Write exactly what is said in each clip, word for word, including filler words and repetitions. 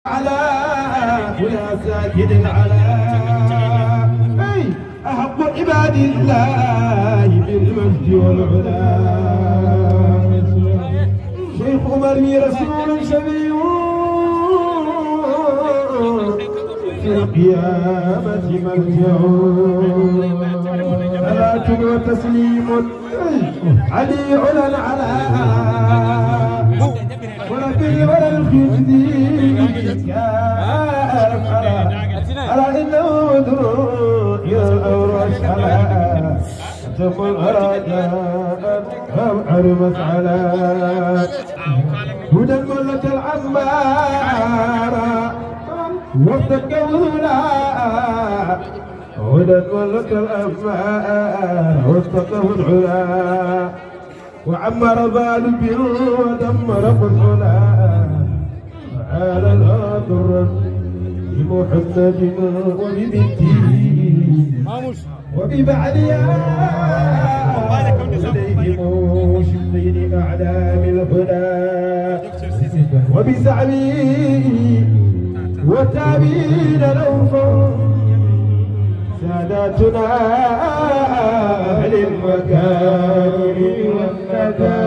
على ويا ساكن العلا. أي أحق عباد الله بالمجد والعلا. شيخ عمر رسول شفيع في القيامة مرجع. صلاة وتسليم علي علا على ورب الورى الخزي. ألا إنه دروع إلى الأوراش على تقل أراجاء أم عرمت على هدى ملة العمار وارتكبوا لا هدى ملة الأنبار واتقه العلا. وعمر ظالم ودمر قتلا. وعلى الأرض بمحمد وببنته وببعلها إليهم شقين أعلام الهدى. وبزعمه والتابعين لهم فهم ساداتنا أهل المكارم والندى.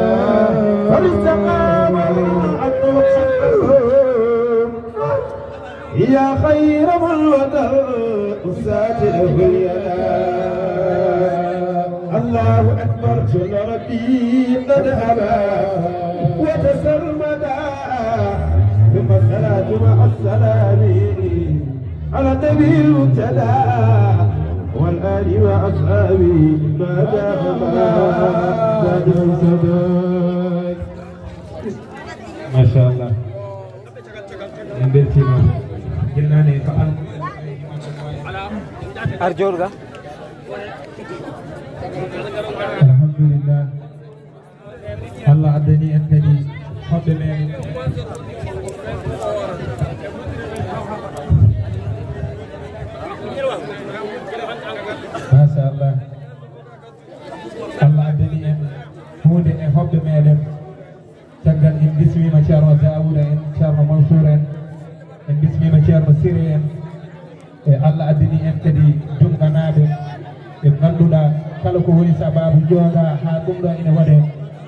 فاستقام الحق وحقهم يا خير من وتر أساة الهيلاء. الله أكبر، جل ربي قد أبى وتسرمدا. ثم الصلاة مع السلام على النبي المرتضى والآل وأصحابه ما دام ما دام سدى. ما شاء الله. En mbeltiima. Ginnane ko Al- Ar joorga. Alhamdulillah. Allah addani en kadi hoɓɓe men. Machallah. Allah addani en huunde e hoɓɓe meɗen. Caggal en bismiima Ceerno Daawuda en, Ceerno Mansuur en, en bismiima Ceerno Siri en, e Allah addini en kadi Dunnganaaɓe ɓe ngannduɗaa kala ko woni sabaabu jooɗaa haa ɗum ɗo ina waɗee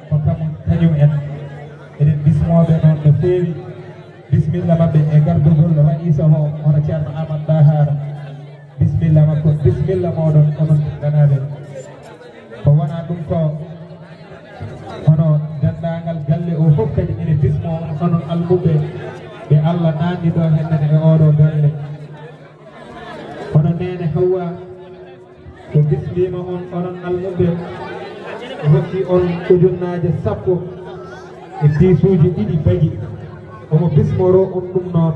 ko kam kañum en. Eɗen bismoo ɓe noon no feewi. Bismilla maɓɓe e gardugol ra'iisa o, hono Ceerno Aamadu Daahaar. Bismilla makko, bismilla mooɗon, onon Dunnganaaɓe. Ko wonaa ɗum ko, hono denndaangal galle o fof kadi ene bismoo on, onon almuɓɓe ɓe Allah naatni ɗo hennene e ooɗo galle. Hono Neene Hawwa, o bismiima on, onon almuɓɓe, o hokki on ujunnaaje sappo e piisuuji ɗiɗi baji. Omo bismoroo on ɗum noon.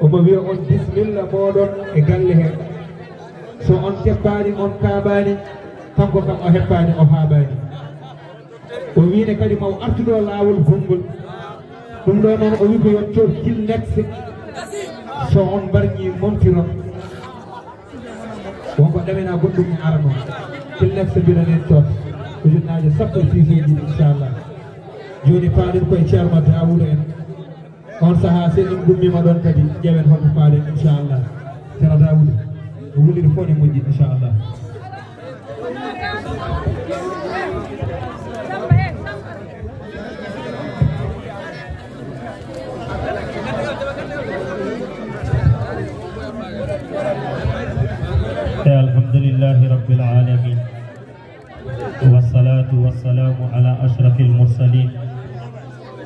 Omo wiya on bismilla mooɗon e galle he. So on keppaani, on kaaɓaani, kanko kam o heppaani, o haaɓaani. O wiine kadi ma o artu ɗo laawol gonngol. Ɗum ɗo noon o wi ko yo on coof Kleenex. So on mbarñi montiron. Wonko ɗamina goɗɗum mi ara noon. Kleenex mbiɗon en coof. Ujunnaaje sappo e piisuuji ɗiɗi, inchallah. Jooni paaɗen koye Ceerno Daawuda en. On sahaa, so en gummiima ɗoon kadi, ƴeewen holko faalen, inchallah. Ceerno Daawuda, no wuliri fof ne moƴƴi, inchallah. Alhamdulillahi Rabbil Alamin. والصلاة والسلام على أشرف المرسلين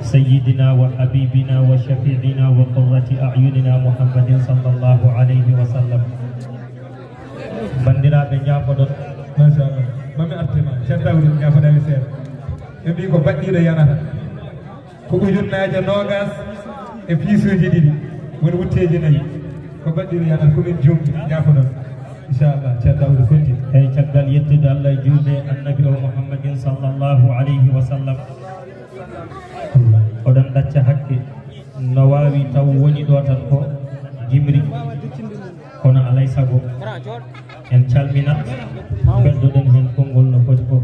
سيدنا وحبيبنا وشفيعنا وقرة أعيننا محمد صلى الله عليه وسلم. Banndiraaɓe, njaafoɗon. Machallah. Mami artima. Ceerno Daawuda, njaafoɗaa mi seeɗa. Ɓe mbii ko baɗɗiiɗo yanata. Ko ujunnaaje noogaas e piisuuji ɗiɗi woni wutteeji nayi. Ko baɗɗiiɗo yanata, ko min juumɓe, njaafoɗon. Inchallah, Ceerno Daawuda, kontin. Eyi, caggal yettude Allah e juulde e Annabi o Muhammadin sallallahu alayhi wa sallam. Oɗon ɗacca hakke, no waawi taw woni ɗo tan ko jimri, kono alay sago en calminat, mbeddoɗen heen konngol no foti fof.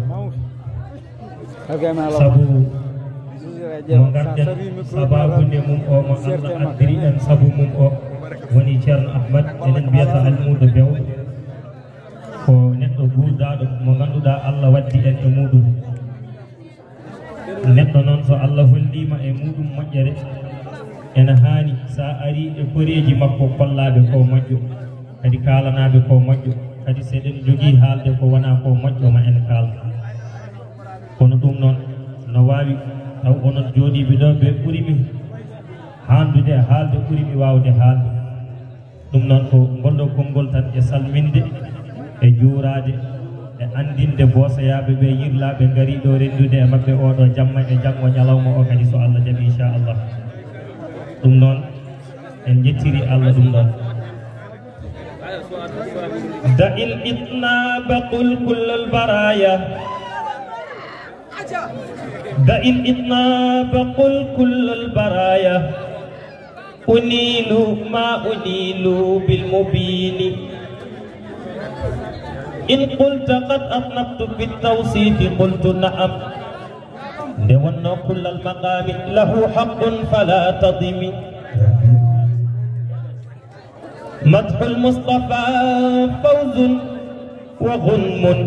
Sabu Mo ngarɗen sababude mum o, mo Allah addiri en sabu mum o, woni Ceerno Ahmad, enen mbiyata Almuudo Bew. Ko neɗɗo guurdaaɗo mo ngannduɗaa Allah waddi en e muuɗum. Neɗɗo noon, so Allah holliima e muuɗum moƴƴere, ene haani so a arii e koreeji makko kollaaɓe ko moƴƴo, kadi kaalanaaɓe ko moƴƴo, kadi so eɗen njogii haalde ko wonaa ko moƴƴo, ma en kaal. Kono ɗum noon, no waawi taw onon jooɗiiɓe ɗo ɓe ɓuri mi haandude e haalde, ɓuri mi waawde haalde. Ɗum noon, ko ngol ɗoo konngol tan, e salminde, e juuraade, e anndinde boosoyaaɓe ɓe, yirlaaɓe ngari ɗo renndude e maɓɓe oo ɗoo jamma e janngo ñalawma o kadi, so Allah jaɓi, inchallah. Ɗum noon, en njettiri Allah ɗum ɗoon. دع الإطناب قل كل البرايا، دع الإطناب قل كل البرايا، أنيل ما أنيل بالمبين. إن قلت قد أطنبت بالتوصيف، قلت نعم. Nde wonnoo كل المقام له حق فلا تضم. مدح المصطفى فوز وغنم،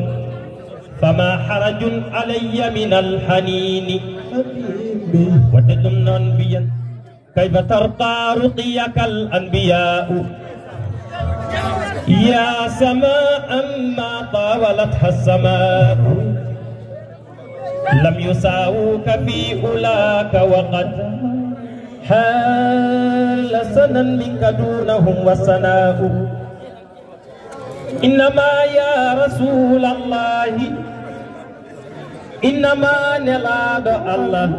فما حرج علي من الحنين. Waɗde ɗum noon mbiyen, كيف ترقى رقيك الأنبياء، يا سماء ما طاولتها السماء. لم يساووك في علاك وقد حال سنا منك دونهم والسناء. إنما يا رسول الله، إنما نلاد الله،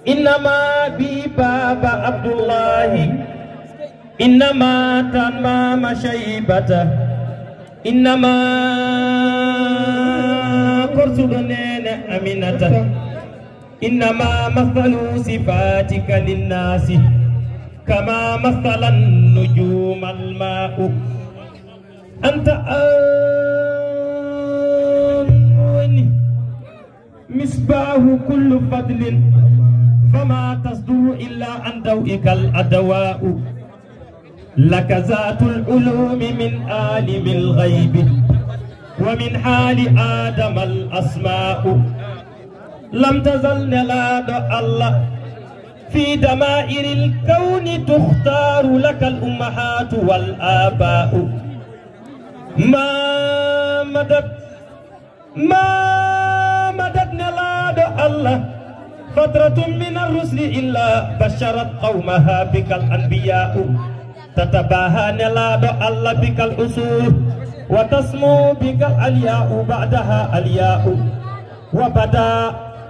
إنما بباب عبد الله، إنما تمام شيبته، إنما كرسد نين أمينته، إنما مثل صفاتك للناس كما مثل النجوم الماء. أنت أنت مصباح كل فضل، فما تصدر إلا عن ضوئك الأضواء. لك ذات العلوم من عالم الغيب، ومن حال آدم الأسماء. لم تزل نلاد الله في دمائر الكون تختار، لك الأمهات والآباء. ما مدت ما مدت نلاد الله فترة من الرسل إلا بشرت قومها بك الأنبياء. تتباهى نلاد الله بك الأصول، وتسمو بك العلياء بعدها علياء. وبدا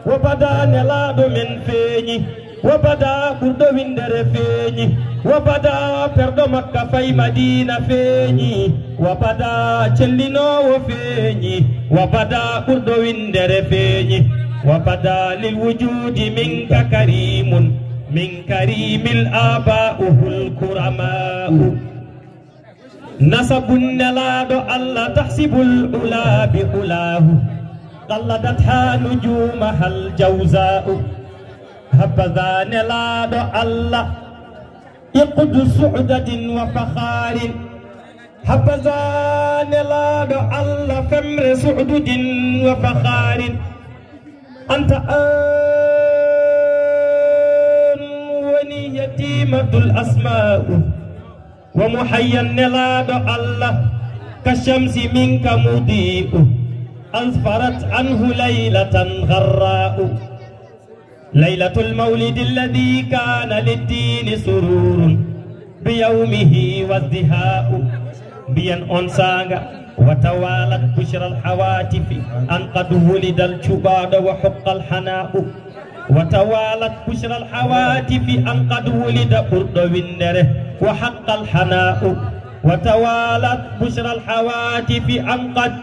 وبدا نلاد من فيني، وبدا برد وندر فيني، وبدا برد مكة في مدينة فيني، وبدا جلنو فيني، وبدا برد وندر فيني، وبدا للوجود منك كريم، من كريم الآباء الكرماء. نسب نلاد الله تحسب العلا بعلاه، قلدتها نجومها الجوزاء. هبذا نلاد الله عقد سعدة وفخار، هبذا نلاد الله فمر سعدد وفخار. أنت أن وني يتيمة الأسماء، ومحيا نلاد الله كالشمس منك مضيء، أسفرت عنه ليلة غراء. ليلة المولد الذي كان للدين سرور بيومه وازدهاء. Mbiyen on saanga, وتوالت بشرى الهواتف أن قد ولد الجباد وحق الحناء. وتوالت بشرى الهواتف أن قد ولد برد وندر وحق الحناء. وتوالت بشرى الهواتف أن قد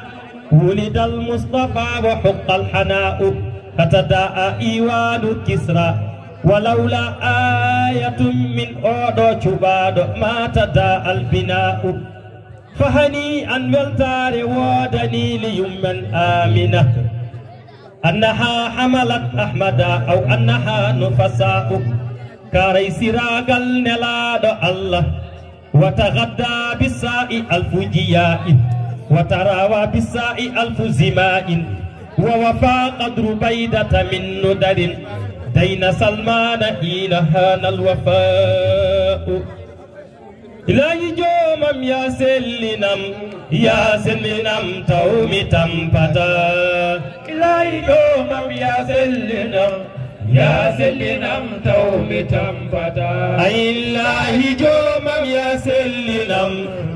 ولد المصطفى وحق الحناء. فتداعى إيوان كسرى ولولا آية من أودو جباد ما تداعى البناء. فهنيئا weltaare woodanii liyum men Aamina. أنها حملت أحمد أو أنها نفساء. Kaaray siraagal Nelaaɗo Allah. وتغدى بالساء ألف جياء، وتراوى بالساء ألف زماء، ووفى قدر بيدة من ندر، دين سلمان حين هان الوفاء. Ilaahi joomam yaa sellinam, yaa sellinam taw mi tampata. Ilaahi joomam yaa sellinam, yaa sellinam taw mi tampata. Ay Ilaahi joomam yaa sellinam,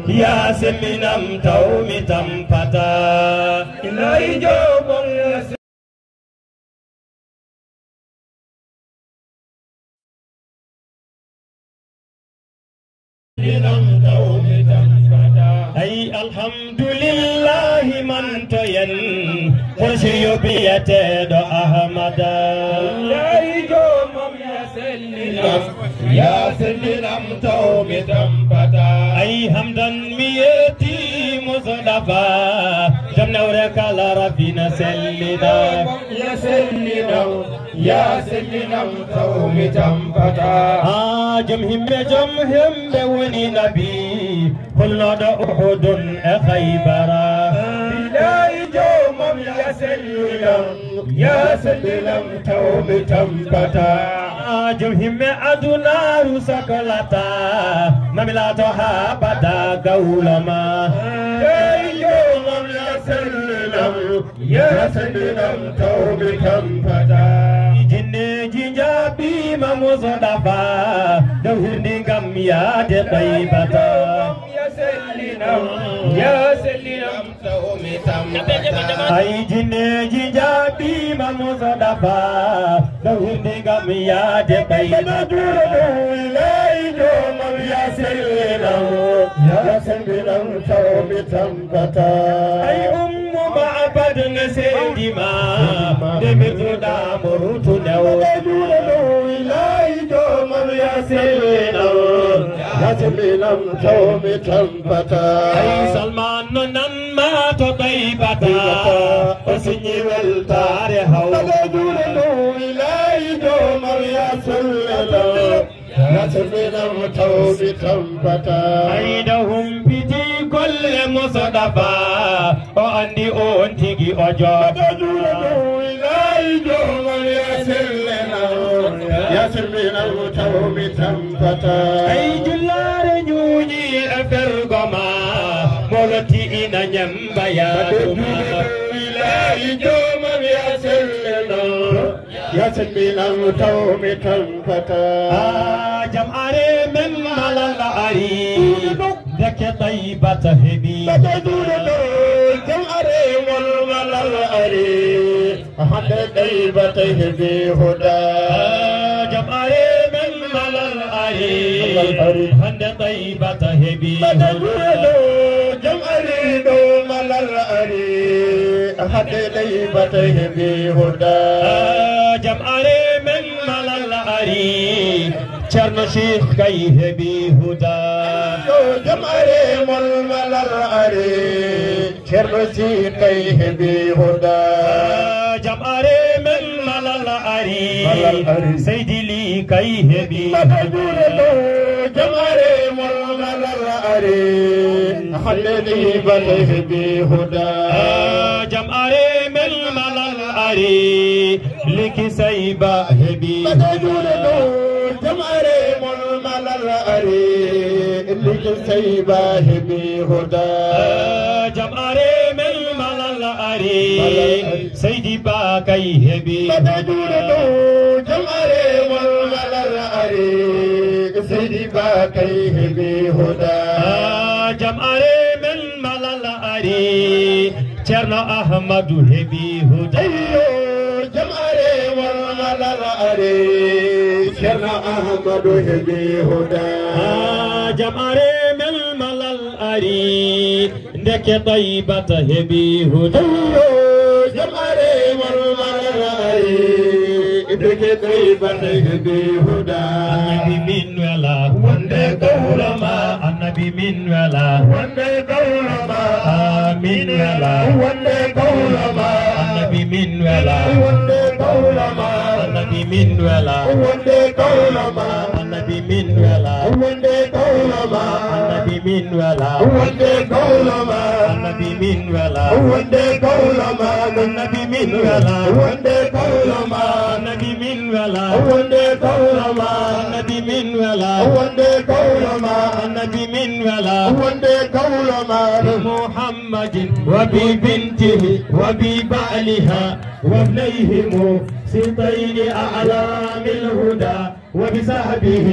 yaa sellinam taw mi tampata. Ilaahi joomam yaa Ay alhamdulillahi mantoyen, ko si yo biyeteeɗo Ahmada. Ay joomam ya sellinam, ya sellinam taw mi tampata. Ay hamdan mi yetti Mustafa, jam nawre kala rafina sellina. Ya sellinam, ya sellinam taw mi tampata. Ah, jom himɓe, jom hemɓe woni nabi, holnoɗo Uhudun e Khaybara. Ilaahi joomam ya sellinam, ya sellinam taw mi tampata. Ah, jom himɓe adunaru sakolata, mami laato ha bada gawlama. Ilaahi joomam ya sellinam, ya sellinam taw mi tampata. Jinneeji njaabiima Mustafa, dow hirdi ngam yaade Taybata. Ya sellinam, ya sellinam taw mi tampata. Ay jinneeji njaabiima Mustafa, dow hirdi ngam yaade Taybata. Ilaahi joomam ya sellinam, ya sellinam taw mi tampata. Ay Ummu Ma'bad ne seedi ma, nde mi tuɗa mo rutu newde. Ilaahi joomam ya sellinam, ya sellinam taw mi tampata. Ay Salman no nan ma to Taybata, o siñi weltaare haw. Ilaahi joomam ya sellinam, ya sellinam taw mi tampata. Ay ɗo humpiti golle Mustafa, o anndi on tigi o jooɗo. Ilaahi joomam ya sellinam, ya sellinam taw mi tampata. Ay jullaare ñuuñi e fergo ma, mo lotti ina ñemba yaadu ma. Ilaahi joomam ya sellinam, ya sellinam taw mi tampata. Ah, jam are men malal ari. Ndeke Taybata heɓi. Jam are mon malal ari. Hande Taybata heɓi huda. Ah, jam are men malal ari. Malal ari. Hande Taybata heɓi huda. Jam ari ɗo malal ari. Hande Taybata heɓi huda. Ah, jam are men malal ari. Ceerno Cheikh kay heɓi huda. Yo jam are mon malal ari. Ceerno Cheikh kay heɓi huda. Ah, jam are men malal ari. Malal ari. Seydi Li kay heɓi. Mbaɗa juuɗe ɗo, jam are mon malal ari. Hande Taybata heɓi huda. Ah, jam are men malal ari. Liki Sayba heɓi. Mbaɗa juuɗe ɗo, jam are mon malal ari. Liki Sayba heɓi huda. Ah, jam are men malal ari. Malal ari. Seydi Ba kay heɓi. Mbaɗa juuɗe ɗo, jam are mon malal ari. Seydi Ba kay heɓi huda. Ah, jam are men malal ari. Ceerno Ahmadu heɓi huda. Ayyo, jam are mon malal ari. Ceerno Ahmadu heɓi huda. Ah, jam are men malal ari. Ndeke Taybata heɓi huda. Ayyo, jam are mon malal ari. Ndeke Taybata heɓi huda. Annabi min wela wonde gawlo ma. Annabi min wela wonde gawlo ma. Ah, min wela wonde gawlo ma. Annabi Min wela. Wonde kawla ma. Annabi min wela. Wonde kawla ma. Annabi min wela. Wonde kawla ma. Annabi min wela. Wonde kawla ma. Annabi min wela. Wonde kawla ma. Annabi min wela. Wonde kawla ma. Annabi min wela. Wonde kawla ma. Annabi min wela. Wonde kawla ma. Annabi min wela. Wonde kawla ma. Muhammad محمد وببنته وببعلها وابنيهم سبطين أعلام الهدى وبصحبه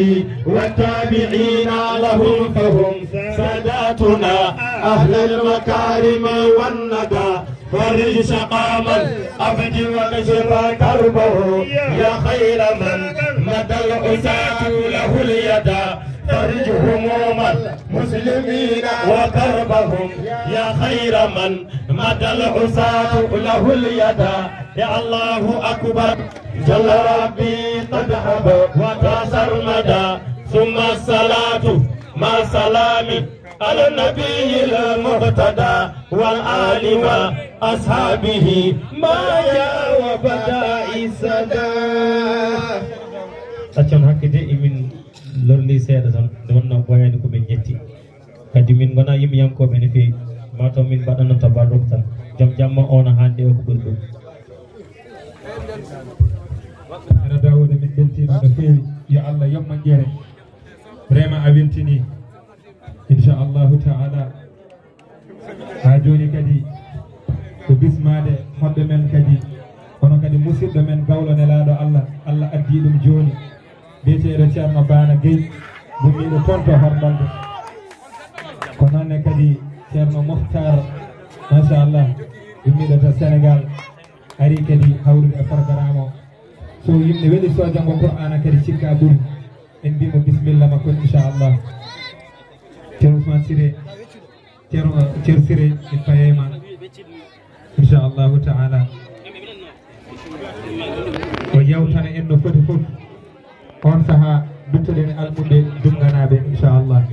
والتابعين لهم فهم ساداتنا أهل المكارم والندى. فرج سقام العبد واكشف كربه يا خير من مد العصاة له اليدا. فرج هموم المسلمين وكربهم يا خير من مد العصاة له اليدا. يا الله أكبر جل ربي قد هب وتسرمدا. ثم الصلاة مع سلام على النبي المقتدى والآل وأصحابه ما جاء وبدا إسدا. Accon hakke de, emin lorli seeɗa tan, nde wonnoo ɓooyaani ko min ƴetti. Kadi min ngonaa yimmiyankooɓe no feewi, maa taw min mbaɗano tabarruk tan. Joom jamma o no haandi o ko ɓuri ɗum. Ceerno Daawuda, min mbeltiima no feewi, yo Allah yoɓ moƴƴere. Vraiment a weltinii. Inchallahu taala. Haa jooni kadi ko bismaade hoɗɓe men kadi, kono kadi musidɗo men gawlo nelaaɗo Allah, Allah addi ɗum jooni, biyeteeɗo Ceerno Baana Gueye, gummiiɗo toon to Horɗolde. Ko noon ne kadi Ceerno Muhtar, machallah, gummiiɗo to Sénégal, ari kadi hawrude e programme o. So yimɓe weli so janngo Qur'aana kadi cikka ɓuri. En mbiimo bismilla makko, inchallah. Ceerno Ousmane Siré, Ceerno, Ceerno Siré, en payay ma, inchallahu taala. O yewtana en no foti fof. On sahaa duttoɗen almuɓɓe Dunnganaaɓe, inchallah.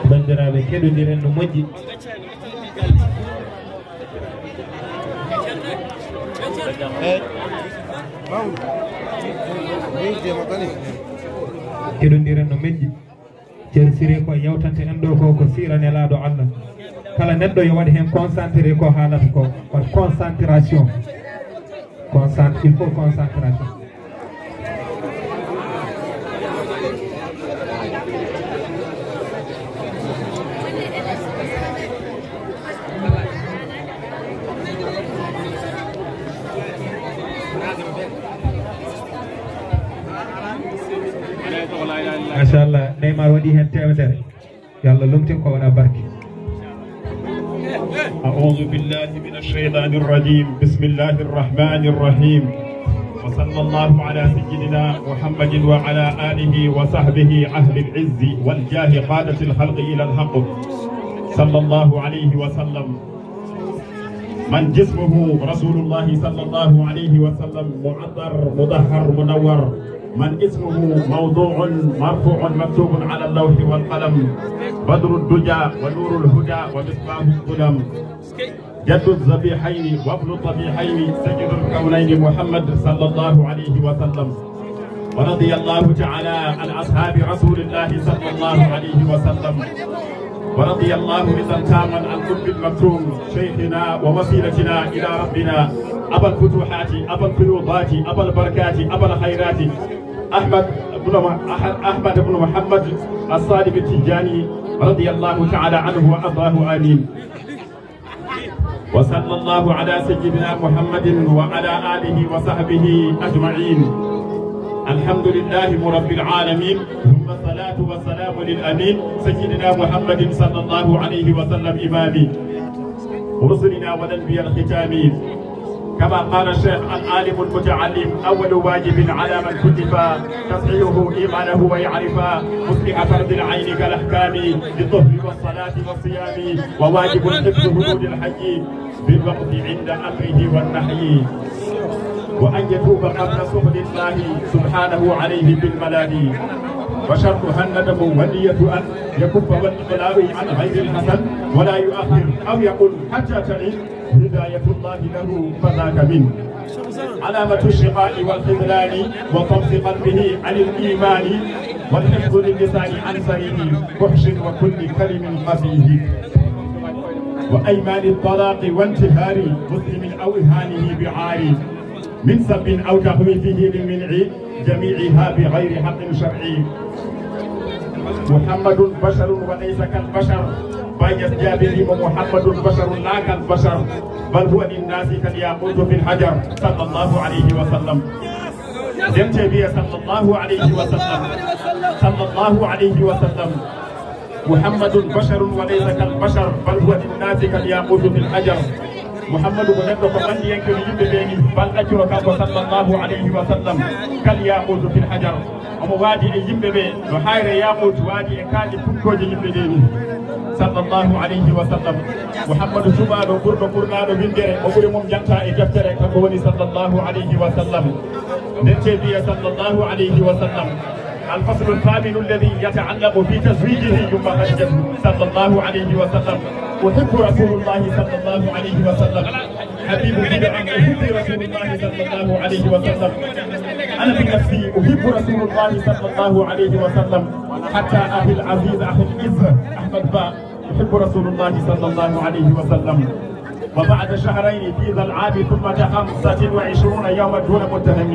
Banndiraaɓe, keɗondiren no moƴƴi. Keɗondiren no moƴƴi. Ceerno Siré, ko yewtante en ɗo ko, ko siira nelaaɗo Allah. Kala neɗɗo yo waɗ heen concentré ko haalata ko, waɗ concentration. Concent-, il faut concentration. Machallah, Neymar waɗi heen teemedere. Yo Allah lomtin ko wona barke. أعوذ بالله من الشيطان الرجيم. بسم الله الرحمن الرحيم. وصلى الله على سيدنا محمد وعلى آله وصحبه أهل العز والجاه قادة الخلق إلى الحق. صلى الله عليه وسلم. من جسمه رسول الله صلى الله عليه وسلم معطر مطهر منور، من اسمه موضوع مرفوع مكتوب على اللوح والقلم، بدر الدجى ونور الهدى ومصباح الظلم، جد الذبيحين وابن الذبيحين سيد الكونين محمد صلى الله عليه وسلم. ورضي الله تعالى عن أصحاب رسول الله صلى الله عليه وسلم. ورضي الله إذا تاما عن قطب المكتوم شيخنا ووسيلتنا إلى ربنا أبا الفتوحات أبا الفيوضات أبا البركات أبا الخيرات أحمد بن مح-، أح-، أحمد بن محمد الصادق التجاني رضي الله تعالى عنه وأرضاه، آمين. وصلى الله على سيدنا محمد وعلى آله وصحبه أجمعين. الحمد لله رب العالمين، ثم الصلاة والسلام للأمين سيدنا محمد صلى الله عليه وسلم إمام رسلنا ونبي الختام. كما قال الشيخ العالم المتعلم: أول واجب على من كلف تصحيحه إيمانه ويعرف مصلح فرض العين كالأحكام، بالطهر والصلاة والصيام، وواجب حفظ حدود الحي بالوقت عند أمره والنهي، وأن يتوب قبل سخط الله سبحانه عليه بالملاهي. وشرطها الندم والنية أن يكف والإقلاع عن غير الحسن، ولا يؤخر أو يقل حتى تعين هداية الله له، فذاك من علامة الشقاء والخذلان، وطمس قلبه عن الإيمان، والحفظ للسان عن صريح فحش وكل كلم قبيح، وأيمان الطلاق وانتهار مسلم أو إهانه بعار، من سب أو تخويفه لمنع جميعها بغير حق شرعي. محمد بشر وليس كالبشر. Baay Ñas jaabiri mo: محمد بشر لا كالبشر، بل هو للناس كالياقوت في الحجر، صلى الله عليه وسلم. Ndente wiya: صلى الله عليه وسلم، صلى الله عليه وسلم. محمد بشر وليس كالبشر، بل هو للناس كالياقوت في الحجر. Muhammadu ko neɗɗo, ko ɓandiyanke no yimɓe ɓe ni, bal ɗaccuro kanko صلى الله عليه وسلم كالياقوت في الحجر. Omo waadi e yimɓe ɓe no hayre yaaquutu waadi e kaaƴe pukkooje yimɓe ɗe ni, صلى الله عليه وسلم. Muhammadu suɓaaɗo, ɓurɗo, ɓurnaaɗo winndere, o ɓuri mum janta e deftere, kanko woni صلى الله عليه وسلم. Ndente wiya صلى الله عليه وسلم. الفصل الثامن الذي يتعلق في تزويجه يما خديجة، صلى الله عليه وسلم. أحب رسول الله صلى الله عليه وسلم. حبيب بدعة محب رسول الله صلى الله عليه وسلم. أنا بنفسي أحب رسول الله صلى الله عليه وسلم، حتى أخي العزيز أخي العزة أحمد با يحب رسول الله صلى الله عليه وسلم. وبعد شهرين في ذا العام ثم خمسة وعشرون يوما دون متهم.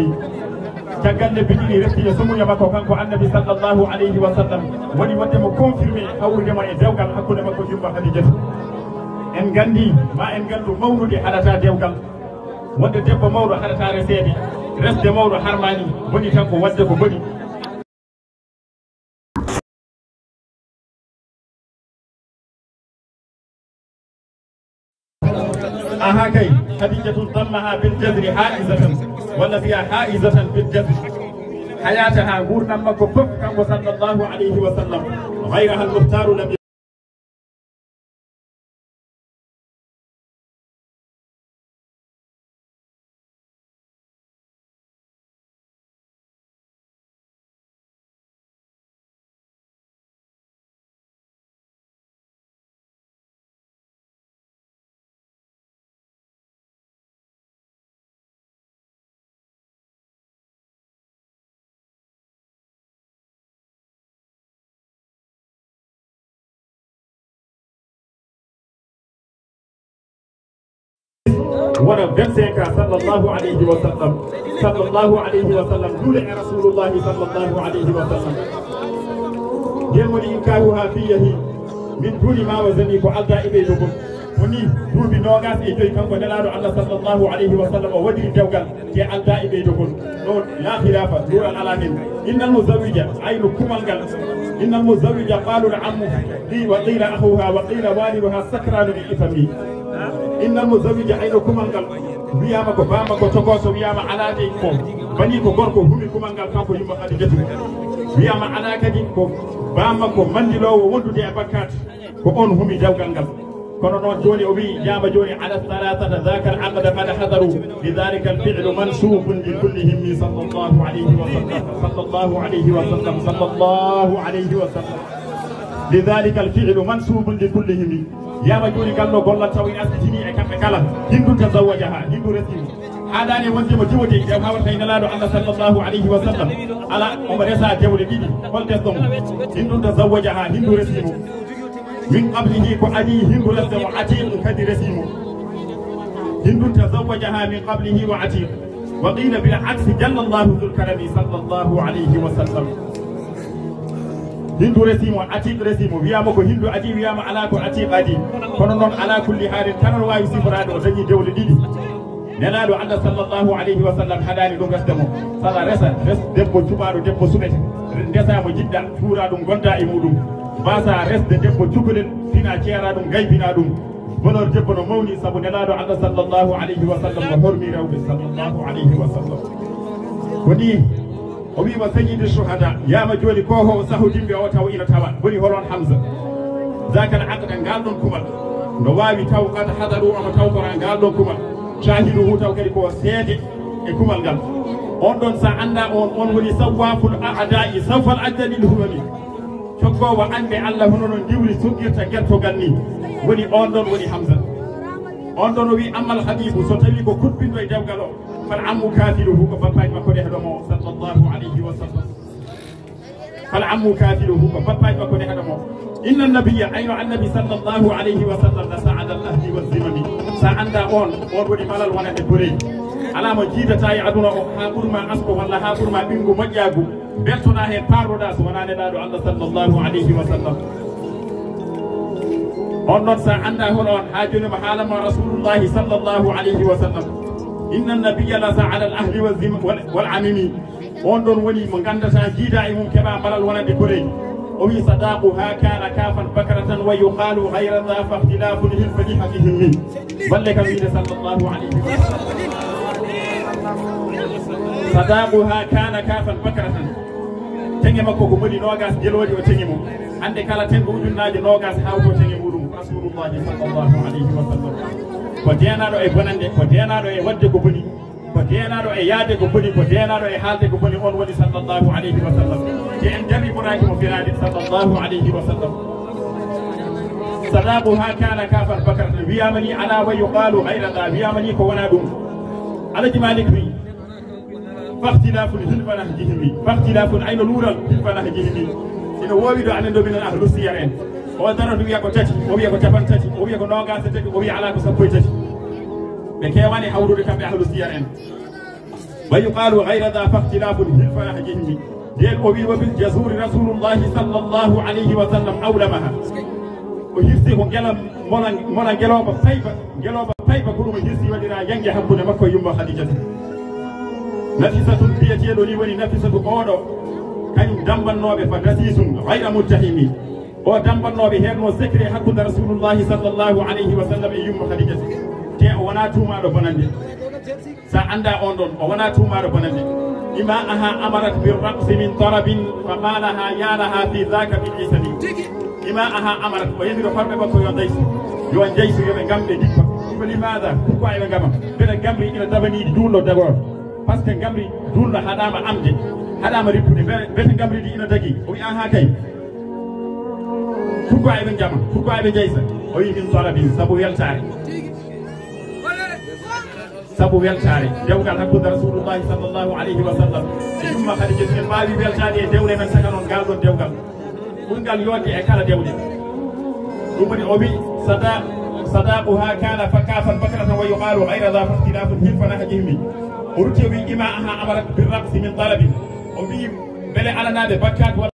Caggal lebbi ɗiɗi refti e sumuya makko kanko Annabi صلى الله عليه وسلم, woni wonde mo confirmé hawrude mo e dewgal hakkunde makko yumma Hadijatu. En nganndi, ma en nganndu mawnude haɗata dewgal. Wonde debbo mawɗo haɗata reseede, resde mawɗo harmaani, boni tan ko waɗde ko boni. Aha kay, Hadijatu dammaha bil jazri haizatan, walla mbiya haizatan bil jazri. Hayataha, nguurndam makko fof, kanko صلى الله عليه وسلم, غيرها المختار لم Wona vingt-cinq ans, صلى الله عليه وسلم, صلى الله عليه وسلم, duule e Rasulullahi صلى الله عليه وسلم. Nden woni إنكاحها في يهي من دون ما وزني, ko aldaa e ɓeydogol. Ko ni duuɓi noogas e joy kanko Nelaaɗo Allah صلى الله عليه وسلم o waɗiri dewgal, te aldaa e ɓeydogol. Ɗo لا خلاف, luural alaa heen. إن المزوج, ayno kumal ngal. إن المزوج قالوا العم, قي-, وقيل أخوها, وقيل والدها سكران بالإثم. إن المزوج, ayno kumal ngal. Wiyaama ko baa makko cokooso, wiyaama alaa de ko banii ko gorko humi kumal ngal kanko yumma Hadijatu. Wiyaama alaa kadi ko baa makko mandiloowo wondude e bakkaat, ko oon humi dewgal ngal. Kono noon jooni o wiyi, jaama jooni, على الثلاثة ذاك العقد قد حضروا، لذلك الفعل منسوب لكلهم صلى الله عليه وسلم، صلى الله عليه وسلم، صلى الله عليه وسلم. لذلك الفعل منسوب لكلهم. Wiyaama jooni ngal ɗo gollal taw ina asbitini e kamɓe kala. هند تزوجها, Hindu resi mo. Haɗaani wonde mo diwode, jaw hawata e Nelaaɗo Allah صلى الله عليه وسلم. Alaa, omo resa dewle ɗiɗi. Hol desɗo mo? هند تزوجها, Hindu resi mo. من قبله, ko adii Hindu resde mo, عتيق kadi resi mo. هند تزوجها من قبله وعتيق. وقيل بالعكس، جل الله ذو الكرم صلى الله عليه وسلم. Hindu resi mo, Atiq resi mo, wiyama ko Hindu adi, wiyama ala ko Atiq adi. Kono noon, ala kulli haalin, kala no waawi siforaade o dañi dewle ɗiɗi. Nelaaɗo Allah sallallahu alayhi wa sallam haɗaani ɗum resde mo. Sala resa, res debbo cuɓaaɗo, debbo suɓete. Ndesa mo jiɗɗa, cuura ɗum, gonda e muɗum. Mbasa resde debbo cukalel, fina ceera ɗum, gaybina ɗum. Valeur debbo no mawni, sabu Nelaaɗo Allah sallallahu alayhi wa sallam no hormi rewɓe sallallahu alayhi wa sallam. Ko ni o wi: "Wa sayyidu shuhada, wiyama jooni ko ho sahudimɓe o taw ina tawa, woni holon Hamza. Zakal aqda, ngal ɗon kumal. No waawi taw qad hadaru, omo tawtora ngal ɗon kumal. Shahiduhu, taw kadi ko seede e kumal ngal. On ɗon sa annda on, on woni sawwaful a'da'i, sawfal ajjalil humami. Coggoowo annde Allah hono no ndiwri suɓirta gertogal ni. Woni on ɗon woni Hamza." On ɗon o wi: "Ammal habibu, so tawi ko kuɓɓinɗo e dewgal o, fal ammu kafiluhu, ko bappaji makko ɗe haɗo mo, sallallahu alayhi wa sallam." Fal ammu kafiluhu, ko bappaji makko ne haɗa mo. Inna nabiyya, ayno annabi sallallahu alayhi wa sallam, la sa'ada al ahdi wa zimami. Sa annda on, on woni malal wonande koreji. Ala mo jiidata e aduna o, ha ɓurma asko walla ha ɓurma ɓingu moƴƴagu. Beltona hen parloɗa so wona Nelaaɗo Allah sallallahu alayhi wa sallam. On noon sa annda hono on, ha joni mo haalama Rasulullahi sallallahu alayhi wa sallam. Inna nabiyya la sa'ada al ahdi wa zim-, wal, wal amimi. On ɗon woni mo gandata, jiida e mum, keɓa malal wonande koreji. O wi: "Sadaquha kana kafan bakratan wa yuqalu ghayra dha fakhtilafun hilfani hakihimmi." Balle kam wiide sallallahu alayhi wa sallam. "Sadaquha kana kafan bakratan." Teŋe makko ko moni nogas jelooɗi o teŋi mo. Hande kala teŋgo ujunnaaje nogas hawto teŋe muɗum. Rasulullahi sallallahu alayhi wa sallam. Ko deenaɗo e bonande, ko deenaɗo e wadde ko boni. Ko deenaaɗo e yaade ko boni, ko deenaaɗo e haalde ko boni, on woni sallallahu alayhi wa sallam. Te en jarriboraaki mo firaade, sallallahu alayhi wa sallam. Sadaquha kana kafan bakratan, wiyama ni ala wa yuqalu ghayra dha, wiyama ni ko wona ɗum. Alaji Malik wi: "Fakhtilafun hilfa nahjihimi, fakhtilafun ayno luural hilfa nahjihimi." Ina woowi ɗo amen ɗo minen ahlu siyar en. O darata wiya ko tati, o wiya ko capan tati, o wiya ko nogas e tati, o wiya ala ko sappo e tati. Ɓe keewani hawrude kamɓe ahlu siyar en. "Wa yuqalu ghayra dha fakhtilafun hilfa nahjihimi." Nden o wi: "Wa bil jazuri Rasulullahi sallallahu alayhi wa sallam awlamaha." O hirsi ko ngela mola, mola ngelooba payba, ngelooba payba ko ɗum o hirsi waɗira yange hakkunde makko e yumma Khadijata. Nafisatun biyeteeɗo ni woni Nafisatu oɗo, kañum dambannooɓe fa dasisun ghayra muttahimi. O dambannooɓe heerno secret hakkunde Rasulullahi sallallahu alayhi wa sallam e yumma Khadijata. Te o wona tuumaaɗo bonande. Sa annda on ɗon, o wona tuumaaɗo bonande. Ima'aha amarat bir raqsi min tarabin, fa ma laha ya laha fi dhaka min isami. Ima'aha amarat, o yamiro horɓe makko yo ndaysu, yo njaysu, yo ɓe ngam ɓe ndippa. Ko limaada? Pourquoi eɓe ngama? Mbeɗa ngamri ina dabaniɗi duulɗo d'abord. Parce que ngamri duulɗo haɗama amde, haɗama rippude. Mbe-, mbete ngamri ndi ina dagi? O wi: "Aha kay." Pourquoi eɓe ngama? Pourquoi eɓe njaysa? O wi: "Min tarabin, sabu weltaare." Sabu weltaare, dewgal hakkunde Rasulullahi sallallahu alayhi wa sallam e yumma Khadijatu. En mbaawi weltaade e dewle men, saka noon ngal ɗon dewgal. Ɓurngal yooɗde e kala dewle. Ɗum woni o wi: "Sada-, sadaquha kana fa kafan bakratan wa yuqalu ghayra dha fakhtilafun hilfa nahjihimi." O rutti o wi: "Ima'aha amarat bir raqsi min tarabin." O wi mbele alanaaɓe bakkat walla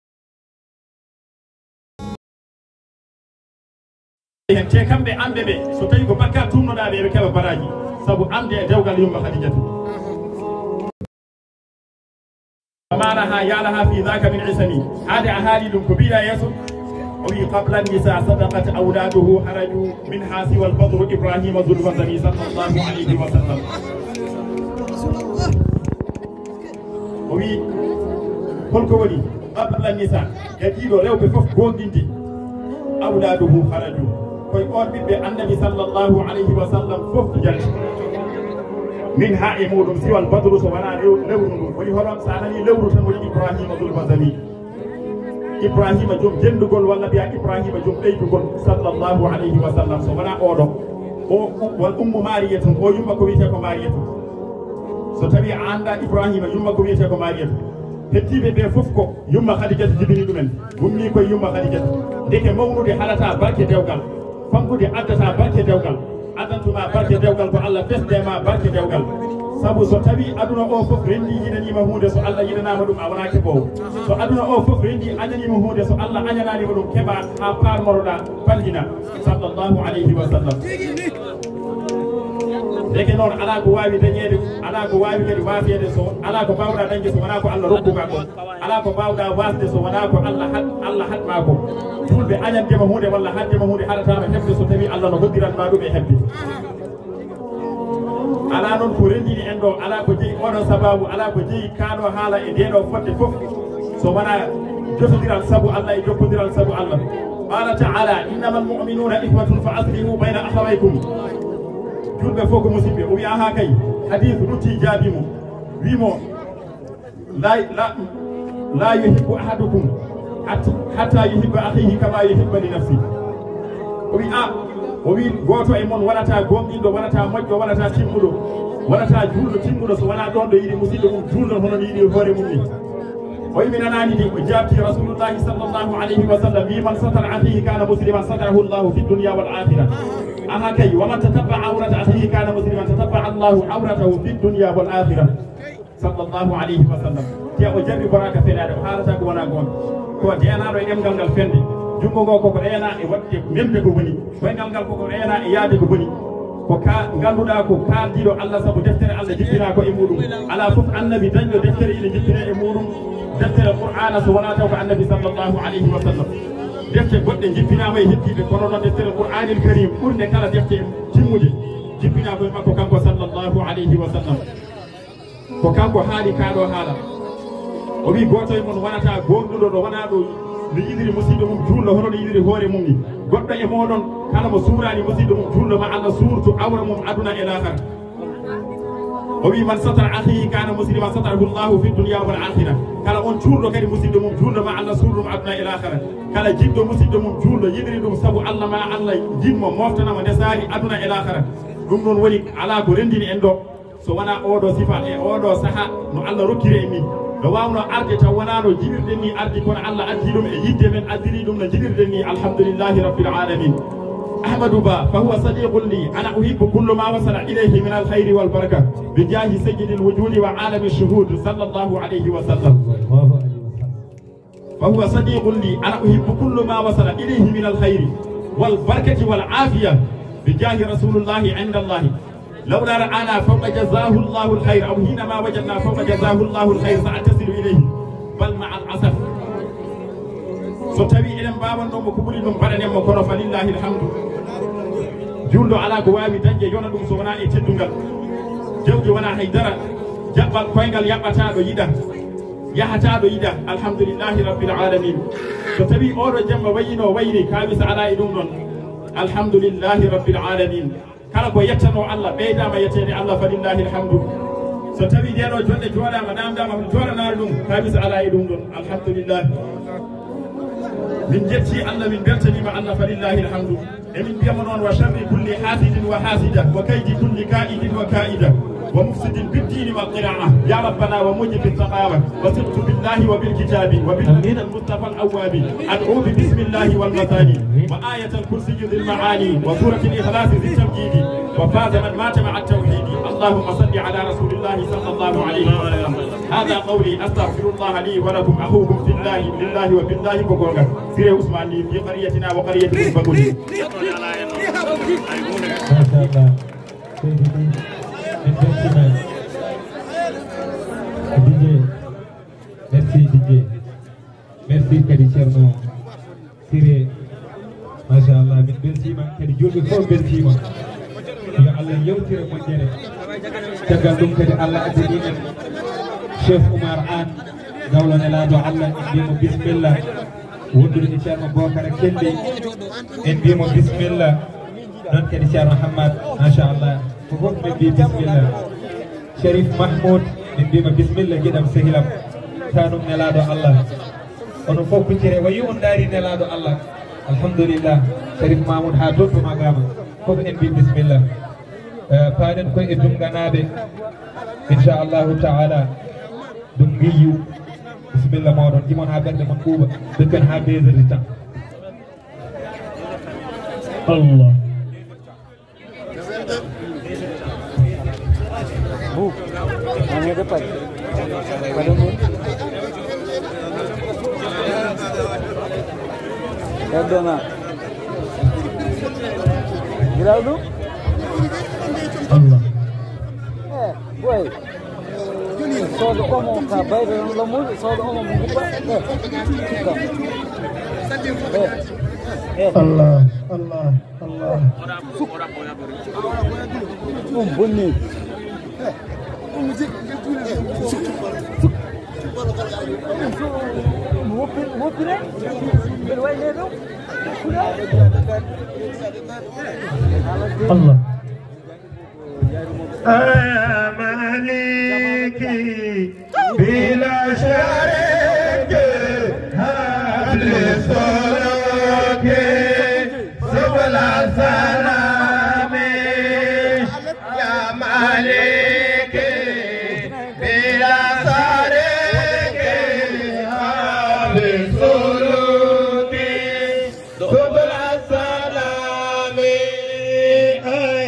hen, te kamɓe amɓe ɓe, so tawi ko bakkat tumnoɗa ɓe, ɓe keɓa baraji, sabu amde e dewgal yumma Khadijatu. Amaraha yalaha fi dhaka min isami. Haade a haali ɗum ko mbiɗa yeeso. O wi: "Qabla nisa sadaqat awladuhu haraju minha siwa al-badru Ibrahima Dhul Bazami sallallahu alayhi wa sallam." O wi: "Holko woni qabla nisa?" Gadiiɗo rewɓe fof goonɗinde. Awlaaduhu haraju. Koye on ɓiɓɓe Annabi sallallahu alayhi wa sallam fof jalti. Min ha e muɗum siwal badru, so wona lew-, lewru ndu. Woni hono sa nani lewru tan woni Ibrahima Dhul Bazami. Ibrahima joom jendugol walla mbiya Ibrahima joom ɓeydugol sallallahu alayhi wa sallam. So wona oɗo. O, o, wal ummu Mariyatu. O yumma ko wiyete ko Mariyatu. So tawi a anda Ibrahima yumma ko wiyete ko Mariyatu. Heddiiɓe ɓe fof ko yumma Khadijatu jibini ɗumen. Gummi koye yumma Khadijatu. Ndeke mawnude halata barke dewgal. Famɗude addata barke dewgal. Addantuma barke dewgal ko Allah fesde ma barke dewgal. Sabu so tawii aduna o fof renndii yiɗaniima huunde, so Allah yiɗanaama ɗum, a wonaa keɓoowo. So aduna o fof renndii añaniima huunde, so Allah añanaaniima ɗum, keɓaa haa paarmoroɗaa, panndinaa. Sallallahu alayhi wa sallam. Ndeke noon, alaa ko waawi dañeede, alaa ko waawi kadi waaseede, so alaa ko mbaawɗaa dañde so wonaa ko Allah rokku maa ko. Alaa ko mbaawɗaa waasde so wonaa ko Allah haɗ-, Allah haɗ maa ko. Juulɓe añande ma huunde walla haɗde ma huunde haɗataa ma heɓde so tawii Allah no hoddiran maa ɗum e heɓde. Alaa noon ko renndini en ɗo, alaa ko jeyi oɗo sabaabu, alaa ko jeyi kaa ɗo haala e ndee ɗo fodde fof, so wonaa jotondiral sabu Allah e jokkondiral sabu Allah. Qaala ta'aala, "Innamal mu'minuuna ikhwatun fa aslihu bayna akhawaykum." Juulɓe fof ko musidɓe. O wiya, "Ahaa kay." Hadiis rutti jaabii mo, wii mo, "Laa, laa, laa yuhibbu ahadukum hat-, hatta yuhibba akhihi kama yuhibba li nafsihi." O wi, a, o wi, "Gooto e mon wonata gomɗinɗo, wonata moƴƴo, wonata timmuɗo, wonata juulɗo timmuɗo so wonaa ɗon ɗo yiɗi musidɗo mum juulɗo hono no yiɗi hoore mum ni." O wi, "Mi nanaani de." O jaabti Rasulullahi sallallahu alayhi wa sallam, wi, "Man satara akhihi kana musliman satarahu Allahu fi dunya wal akhirah." Aha kay, "Wa man tatabba awrata akhihi kana musliman tatabba Allahu awratahu fi dunya wal akhirah." Sallallahu alayhi wa sallam. Te o jarri boraaka fenaade, o haalata ko wonaa goonga. Ko deenaaɗo e ɗemngal ngal fende. Junngo ngoo koko reenaa e waɗde memde ko boni. Koyngal ngal koko reenaa e yahde ko boni. Ko ka ngannduɗaa ko kaaldiiɗo Allah sabu deftere Allah jippinaa ko e muɗum. Alaa fof annabi dañɗo deftere ina jippinee e muɗum. Deftere Qur'aana so wonaa taw ko annabi sallallahu alayhi wa sallam. Defte goɗɗe njippinaama e heddiiɓe, kono noon deftere Qur'aanil Kariim ɓurnde kala defte timmude jippinaa ko e makko kanko sallallahu alayhi wa sallam. Ko kanko haali kaa ɗoo haala. O wii, "Gooto e mon wonata goonɗuɗo ɗo wonaa ɗo no yiɗiri musidɗo mum juulɗo hono no yiɗiri hoore mum ni. Goɗɗo e mooɗon kala mo suuraani musidɗo mum juulɗo ma Allah suurtu awra mum aduna e laakara." O wii, "Man satara akhihi kana musliman satarahu Allahu fi dunya wal akhirah." Kala on cuurɗo kadi musidɗo mum juulɗo ma Allah suur ɗum aduna e laakara. Kala jiɗɗo musidɗo mum juulɗo yiɗiri ɗum sabu Allah ma Allah jiɗ mo moftana mo ndesaari aduna e laakara. Ɗum noon woni alaa ko renndini en ɗo. So wonaa ooɗoo sifa e ooɗoo sahaa no Allah rokkiri en nii, no waawnoo arde taw wonaa no njiɗirɗen nii ardi, kono Allah addi ɗum e yiɗde men, addiri ɗum no njiɗirɗen nii. Alhamdulillahi Rabbil Alamin. Ahmadu Ba, fa huwa sadiqun li, ana uhibbu kullu ma wasala ilayhi min al khayri wal baraka, bi jahi sayyidil wujudi wa alami shuhud, sallallahu alayhi wa sallam. Fa huwa sadiqun li, ana uhibbu kullu ma wasala ilayhi min al khayri wal barakati wal afiya, bi jahi rasulillahi inda Allahi. Lawla ra'ana fawqa jazahu Allahu al khayr, aw hinama wajadna fawqa jazahu Allahu al khayr, sa attasilu ilayhi. Bal ma al asaf. So tawi eɗen mbaawannoo mo ko ɓuri ɗum, mbaɗanen mo, kono fa lillahi alhamdu. Juulɗo alaa ko waawi dañde yona ɗum so wonaa e teddungal. Jawdi wonaa hay dara. Jaɓɓal koyngal yaɓɓataa ɗo yiɗa. Yahataa ɗo yiɗa. Alhamdulillahi Rabbil Alamin. So tawi ooɗo jamma wayino wayri, kaawisa alaa e ɗum ɗon. Alhamdulillahi Rabbil Alamin. Kala ko yettanoo Allah, ɓeydaama yetteede Allah, fa lillahi alhamdu. So tawi ndeeɗo jonde jooɗaama, naamndaama hono jooɗanaare ɗum, kaawisa alaa e ɗum ɗon. Alhamdulillah. Min njetti Allah, min mbeltaniima Allah, fa lillahi alhamdu. Emin mbiya mo noon, wa sharri kulli hasidin wa hasida, wa kaydi kulli kaidin wa kaida, wa mufsidin biddini wal qiraa. Ya Rabbana wa mujibi saqawa, wa siqtu billahi wa bil kitabi, wa bil Amin. Mustafa al awwabi, ad'u bi bismillahi wal masani, wa ayatal kursi ذي المعاني وسورة الإخلاص ذي التمجيد، وفاز من مات مع التوحيد. اللهم صل على رسول الله صلى الله عليه وسلم. هذا قولي، أستغفر الله لي ولكم، أخوكم في الله، لله وبالله، ko goonga. Siré Ousmane Ly في قريتنا وقريتكم فقولي. Machallah. Seydi Ly, min beltima. D J. Merci D J. Merci kadi Ceerno Siré. Machallah, min mbeltiima, kadi juulɓe fof mbeltiima. Yo Allah yewtire moƴƴere. Caggal ɗum kadi Allah addani en Cheikh Oumar Anne, gawlo nelaaɗo Allah, en mbiya mo bismillah. Wondude e Ceerno Bokara Kelly, en mbiya mo bismillah. Noon kadi Ceerno Hammad, machallah. Ko fof ɓe mbii bismillah. Sherif Mahmoud, min mbiima bismillah, giɗam sehilam. Tanum nelaaɗo Allah. Onon fof kuccire, wayi on ndaari nelaaɗo Allah. Alhamdulillah. Sherif Mahmoud haa Dotto Magama. Fof en mbii bismillah. Eh, paaɗen koye e Dumganaaɓe. Inchallahu taala. Ɗum ngiyu. Bismillah mooɗon. Imon haa ɓerɗe mon ɓuuɓa. Ɓe pen haa deux heures de temps. Allah. Ɓe ɗo na. Giraw ɗum? Allah. Eh, boy. Soodo omo ka bayro non lamuɗo, soodo omo mo gubba. Eh, eh, eh. Allah, Allah, Allah. Ɗum bonni. Woppi-, woppire? Mbeɗa wayi ne ɗo? Allah. يا مالكي بلا شريك هب لي سلوكي سبل السلام. يا مالكي بلا شريك هب لي سلوكي سبل السلام.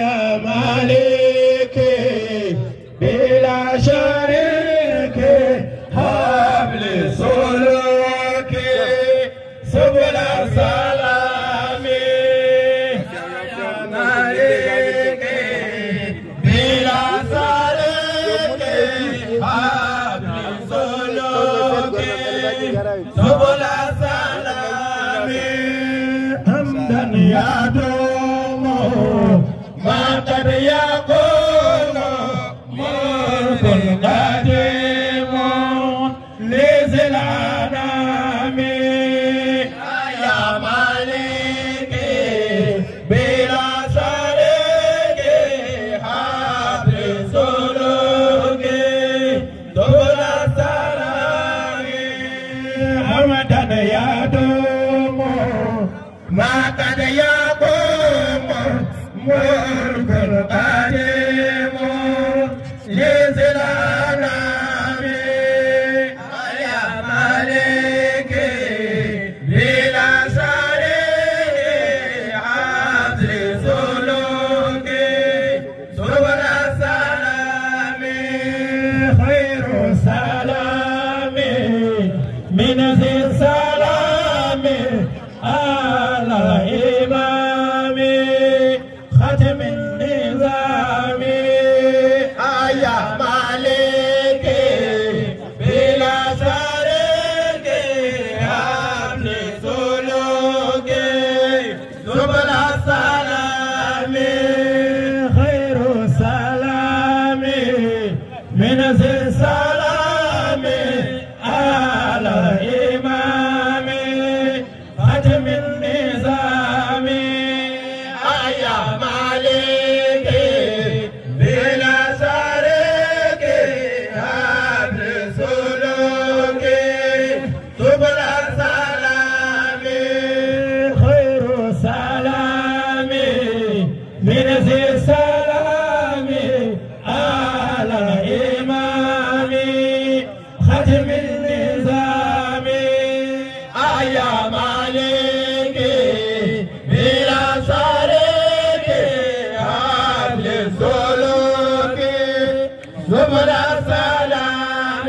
يا مالكي بلا شريك هب لي سلوكي سبل السلام. يا مالكي بلا شريك هب لي سلوكي سبل السلام. حمدا يدوم ما قد يقوم ملك قديم لذي الأنام. يا مالكي بلا شريك هب لي سلوكي سبل السلام. حمدا يدوم ما قد يقوم ملك قديم لذي الأنام. يا مالكي بلا شريك هب لي سلوكي سبل السلام. خير السلام من ذي السلام على الإمام ختم النظام. يا مالكي بلا شريك هب لي سلوكي سبل السلام. خير السلام من ذي السلام على الإمام ختم النظام. يا مالكي بلا شريك هب لي سلوكي سبل السلام. خير السلام من ذي السلام على الإمام ختم النظام. يا مالكي بلا شريك هب لي سلوكي سبل السلام.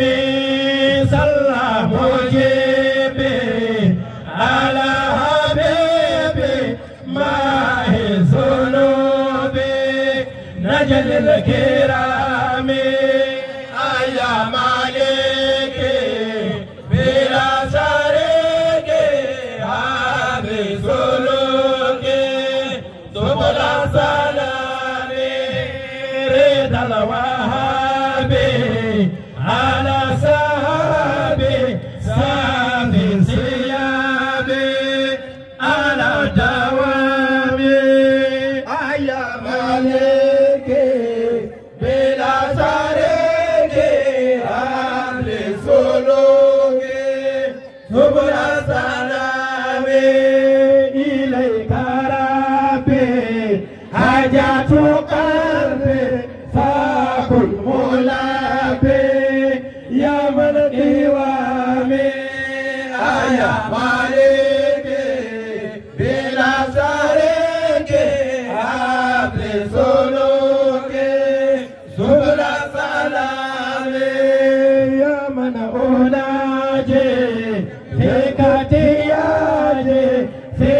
صلى مجيبي على حبيبي ماء الذنوب نجل الكرام. يا مالكي بلا شريك هب لي سلوكي سبل السلام. رضا الوهاب على صحابي سامي ثيابي على الدوام. يا مالكي بلا شريك هب لي سلوكي سبل السلام. إليك ربي حاجة قلبي فكن ملبي يا من قوامي. يا مالكي بلا شريك هب لي سلوكي سبل السلام. كاتياجي في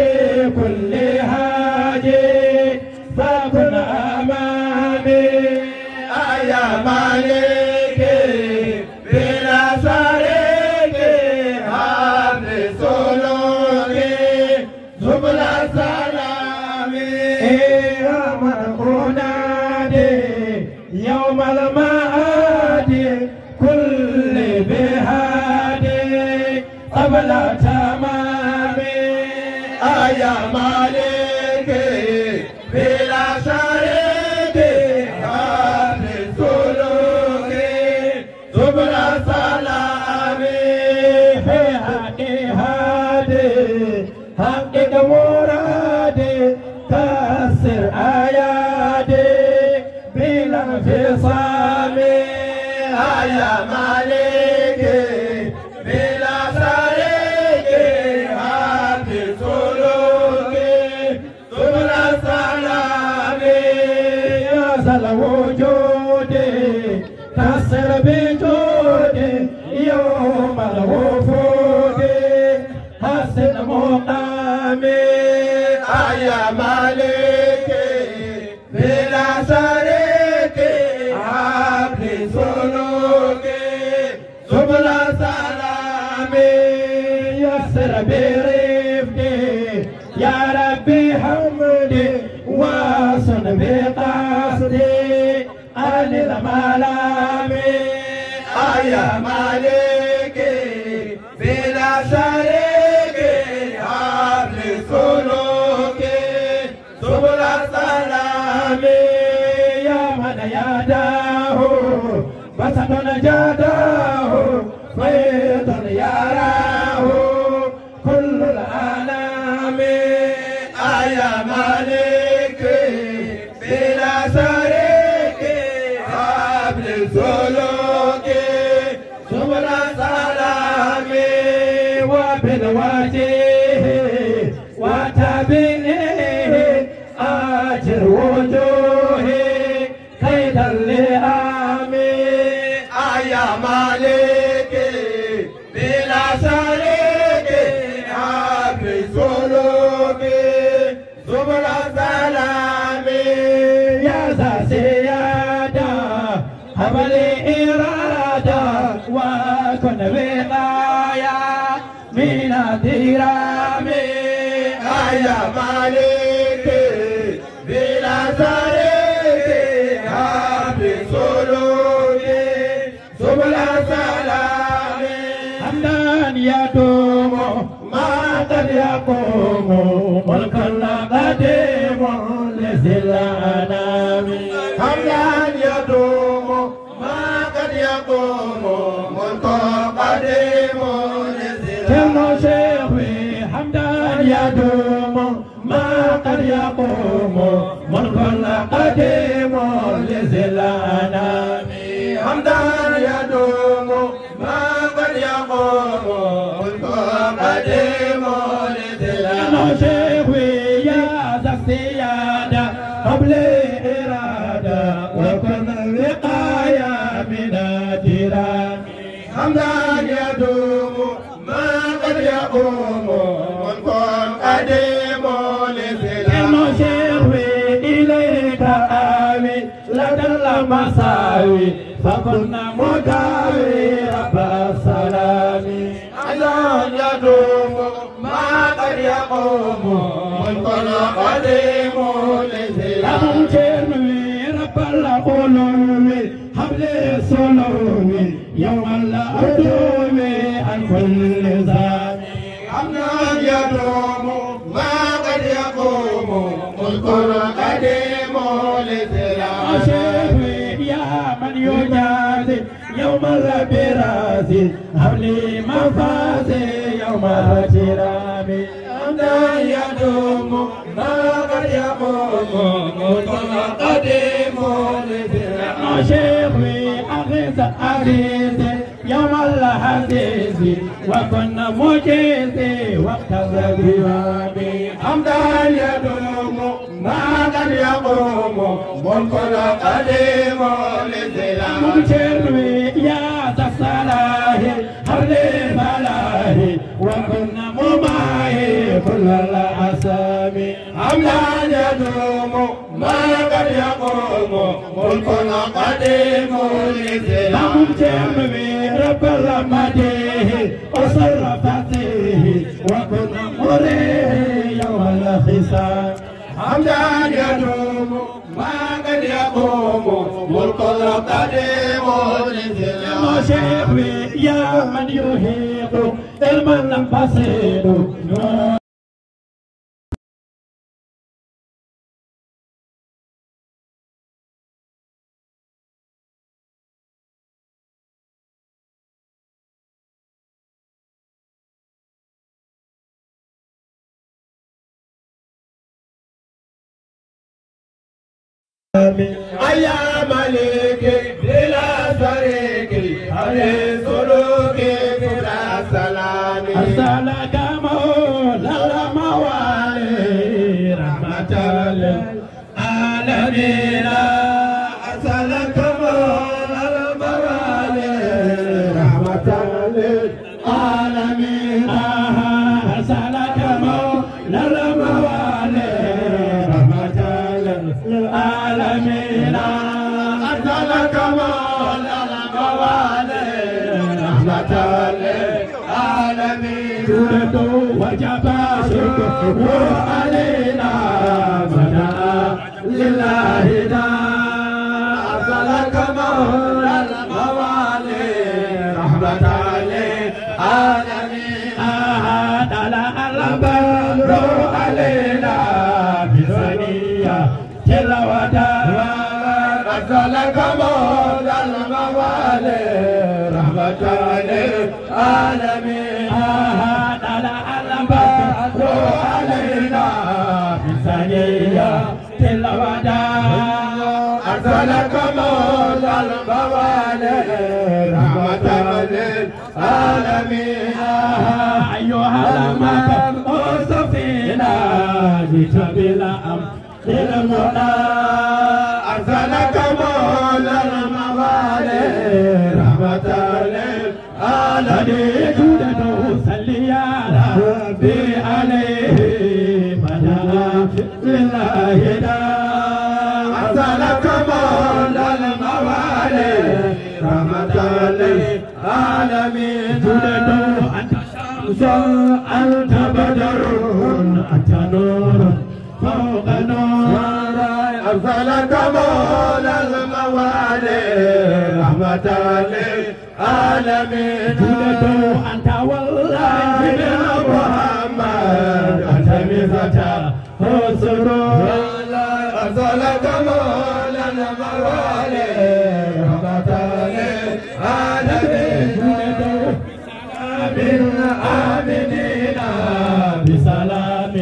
كل حاجة فكن أمامي. أيا مالك بلا شريك هب لي سلوكي سبل السلام. يا من أنادي يوم المعاد كل بهادي قبل تمامي. أيا مالك بلا شريك هب لي سلوكي سبل السلام. في حقي هادي حقق مرادي كسر أيادي بلا انفصام. أيا مالك بلا شريك هب لي سلوكي سبل السلام. يا ذا الوجود كسر بجود يوم الوفود حسن مقامي. أيا مالك بلا شريك هب لي سلوكي سبل السلام. يسر برفقي يا ربي حمدي وصل بقصدي عن الملام. أيا مالك بلا شريك هب لي سلوكي سبل السلام. يا من يداه بسط جداه فيض يراه كل الأنام. أيا مالك بلا شريك هب لي سلوكي سبل السلام. وبالوجه وتبعه أجر وجوهي كيد اللئام. أيا مالك بلا شريك هب لي سلوكي سبل السلام. يا ذا السيادة هب لي إرادة وكن وقاية من الضرام. أيا مالك بلا شريك هب لي سلوكي سبل السلام. حمدا يدوم ما قد يقوم ملكا قديم لذي الأنام. حمدا يدوم ما قد يقوم ملكا قديم لذي الأنام. Ceerno Cheikh wi حمدا يدوم ما قد يقوم ملك قديم لذي الأنام. حمدا يدوم ما قد يقوم ملك قديم لذي الأنام. Ceerno Cheikh wi يا ذا السيادة هب لي إرادة وكن وقاية من الضرام. حمدا يدوم ما قد يقوم ملك قديم لذي الأنام. Ceerno Cheikh wi إليك آوي لدى المساوي فكن مداوي رب السلام. حمدا يدوم ما قد يقوم ملك قديم لذي الأنام. Ceerno wi رب العلو هب لي سلوي يوم العدو عن كل زامي. حمدا يدوم ما قد يقوم ملك قديم لذي الأنام. Cheikh wi يا من يجازي يوم البراز هب لي مفازي يوم الكرام. حمدا يدوم ما قد يقوم ملك قديم لذي الأنام. Cheikh wi أغث أغيث يوم العزيز وكن مجيزي وقت الذباب. حمدا يدوم ما قد يقوم ملك قديم لذي الأنام. Ceerno wi يا ذا الصلاح هب لي فلاحي وكن كنا مماي كل الأسامي. حمدا يدوم ما قد يقوم ملك القديم للزمان. نعم جميع رب المديه وصرفته وكنا مريه يوم الخصام. حمدا يدوم ما قد يقوم ملك القديم للزمان. شيخي يا من يحيط علما بسيط. أيا مليك بلا شريك، عليه سلوك بلا سلام. أرسلك مولى الموالي رحمة للعالمين. أرسلك مولى الموالي رحمة للعالمين. آها، أرسلك مولى الموالي رحمة للعالمين. أرسلك مولى الموالي رحمة للعالمين. جود وجب شكره علينا فدعا لله داء. أرسلك مولى الموالي رحمة للعالمين. آها، طلع البدر علينا بثنية الوداع. أرسلك مولى الموالي رحمة للعالمين. آها، طلع البدر علينا بثنية الوداع. أرسلك مولى الموالي رحمة للعالمين. أيها المبعوث فينا جئت بالأمر المنى. أرسلك مولى الموالي رحمة للعالمين. جود وجب صلي يا ربي عليه فدعا لله داء. أرسلك مولى الموالي رحمة للعالمين. جود وجب أنت شمس، أنت بدر، أنت نور فوق نور. أرسلك مولى الموالي رحمة للعالمين. جود وجب أنت والله يا محمد، أنت مفتاح السرور. أرسلك مولى الموالي رحمة للعالمين. جود وجب سلام آمنين بسلام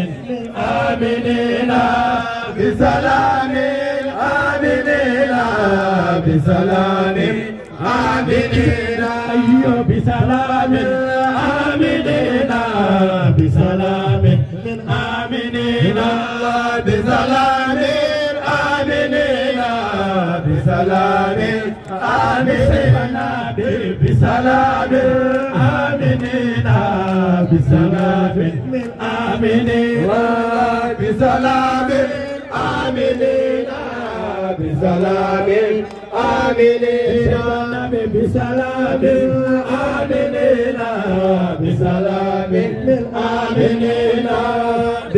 آمنين بسلام آمنين بسلام آمنين. أيوه، بسلام آمنين بسلام آمنين بسلام آمنين بسلام آمين. سيدنا بسلام آمنين بسلام آمنين بسلام آمنين بسلام آمنين. سيدنا بسلام آمنين بسلام آمنين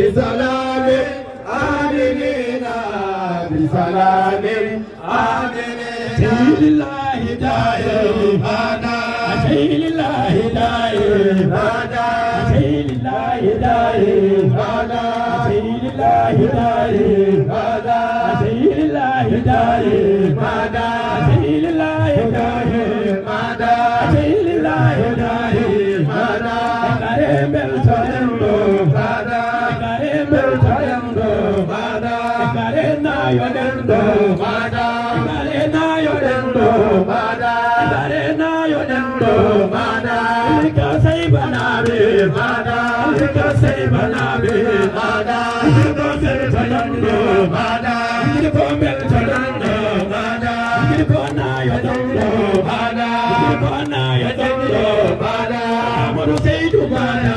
بسلام آمنين بسلام آمنين. لله داعي ماذا؟ أتي لله داعي ماذا؟ أتي لله داعي ماذا؟ أتي لله داعي ماذا؟ أتي لله داعي ماذا؟ أتي لله داعي ماذا؟ أتي لله داعي ماذا؟ Kare mbeltoɗen ɗo mbaɗa. Kare mbeltoɗen ɗo mbaɗa. Kare nayoɗen ɗo mbaɗa. Kare nayoɗen ɗo mbaɗa. Kare nayoɗen ɗo mbaɗa. Ka sey banaɓe mbaɗa. Ka sey banaɓe mbaɗa. Ka sey banaɓe mbaɗa. Ko mbeltoɗen ɗo mbaɗa. Ko nayoɗen ɗo mbaɗa. Ko nayoɗen ɗo mbaɗa. Amadou Seydou Bara.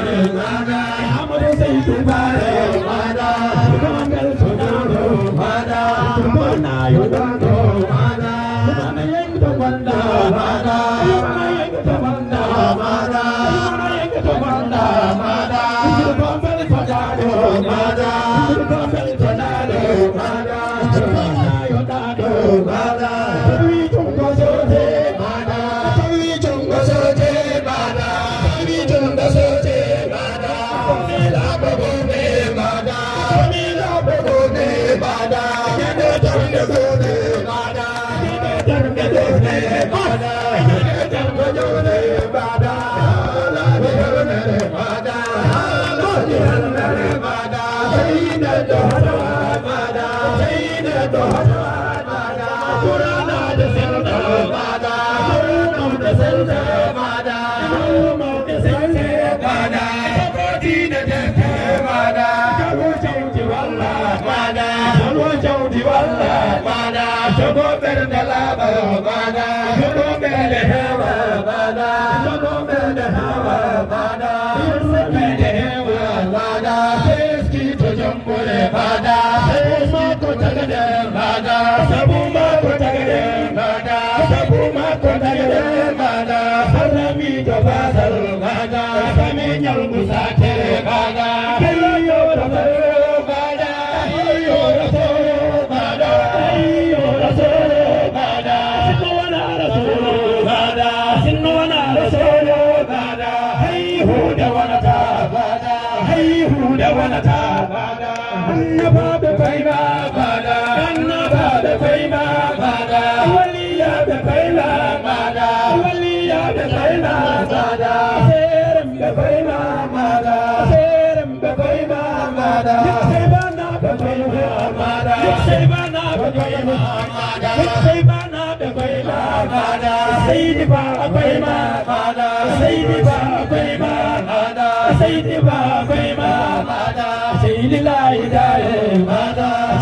Annabaaɓe payma baada, annabaaɓe payma baada, waliyaaɓe payma baada, waliyaaɓe payma baada, seeremɓe payma baada, seeremɓe payma baada, seybanaaɓe payma baada, seybanaaɓe payma baada, seybanaaɓe payma baada, seydi ba payma baada, seydi ba payma baada, seydi ba payma baada. Seydi Laahi Daye,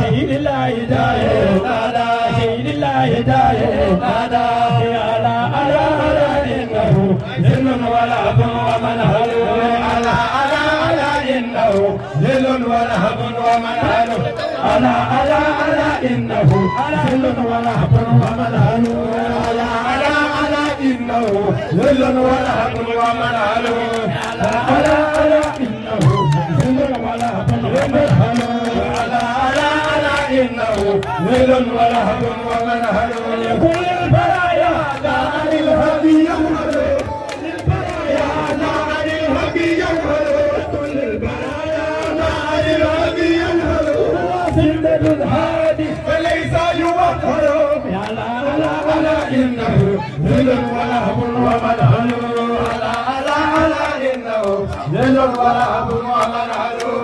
Seydi Laahi Daye, Seydi Laahi Daye. Ala, ala, ala, innahu zillun wala abun wa man halu. Ala, ala, ala, innahu zillun wala abun wa man halu. Ala, ala, ala, innahu zillun wala abun wa man halu. Ala, ala, ala, innahu zillun wala abun wa man halu. Ala, ala, ala,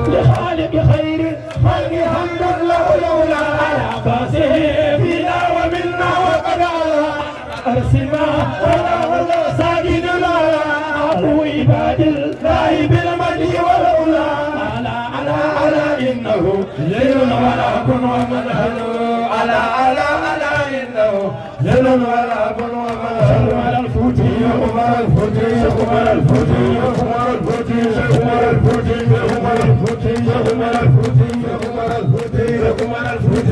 لخالق خير الخلق حمدا له لولا على باسه فينا ومنا وقد على أرسما ولا ولا ساجدنا عباد الله بالمدي ولولا. على، على، على، إنه ليل ولا كن ومنهل. على، على، على، إنه ليل ولا كن ومنهل. على الفوتي عمر الفوتي، عمر الفوتي، عمر الفوتي، عمر الفوتي، عمر الفوتي، عمر الفوتي.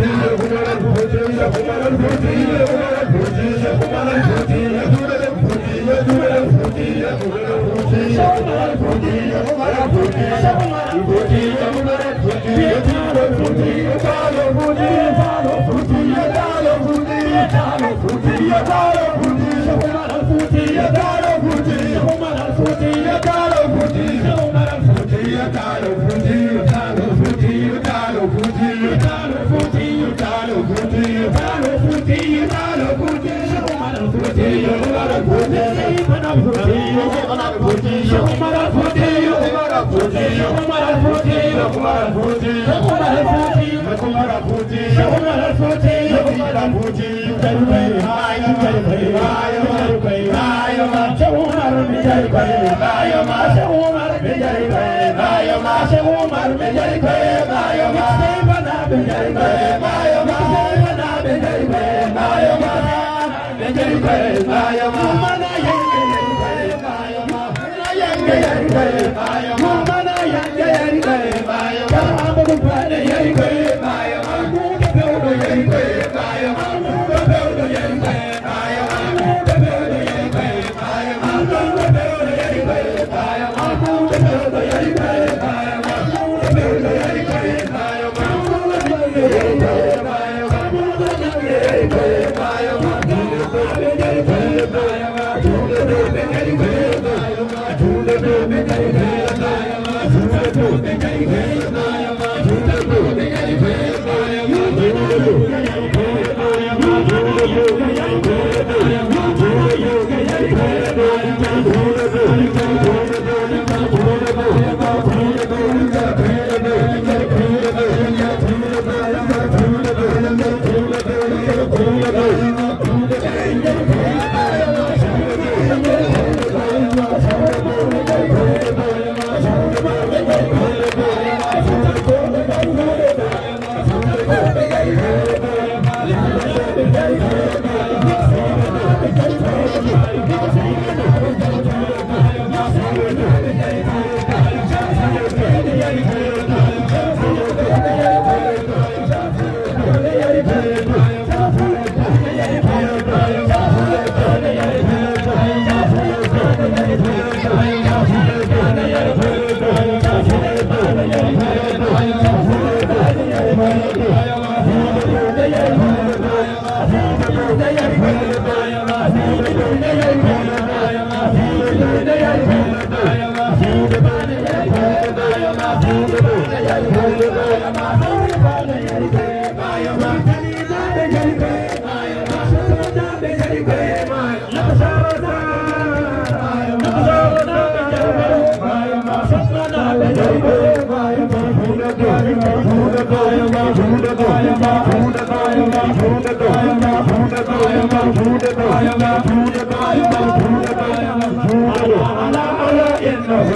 ألا، ألا، إنه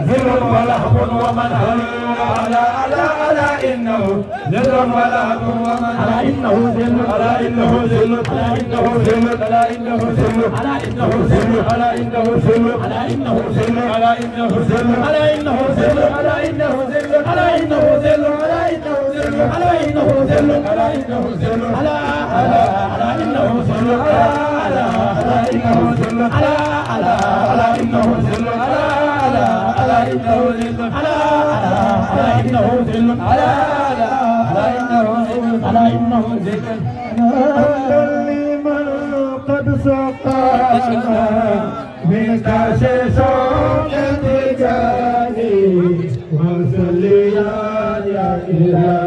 ذل ولهو ومن هوى. ألا، ألا، ألا، إنه ذل ولهو ومن هوى. ألا إنه ذل، ألا إنه ذل، ألا إنه ذل، ألا إنه ذل، ألا إنه ذل، ألا إنه ذل، ألا إنه ذل، ألا إنه ذل، ألا إنه ذل، ألا إنه ذل، ألا إنه ذل، ألا إنه ذل، ألا إنه ذل، ألا إنه ذل، ألا، ألا، ألا إنه ذل، ألا، ألا، ألا إنه ذل، ألا، ألا، ألا إنه ذل، ألا، ألا، ألا إنه ذل، ألا، ألا، ألا إنه ذل، ألا، ألا، ألا إنه ذل، ألا إنه ذل. حمدا لمن قد سقانا من كأس شوق التجاني، وصليا يا إلهي.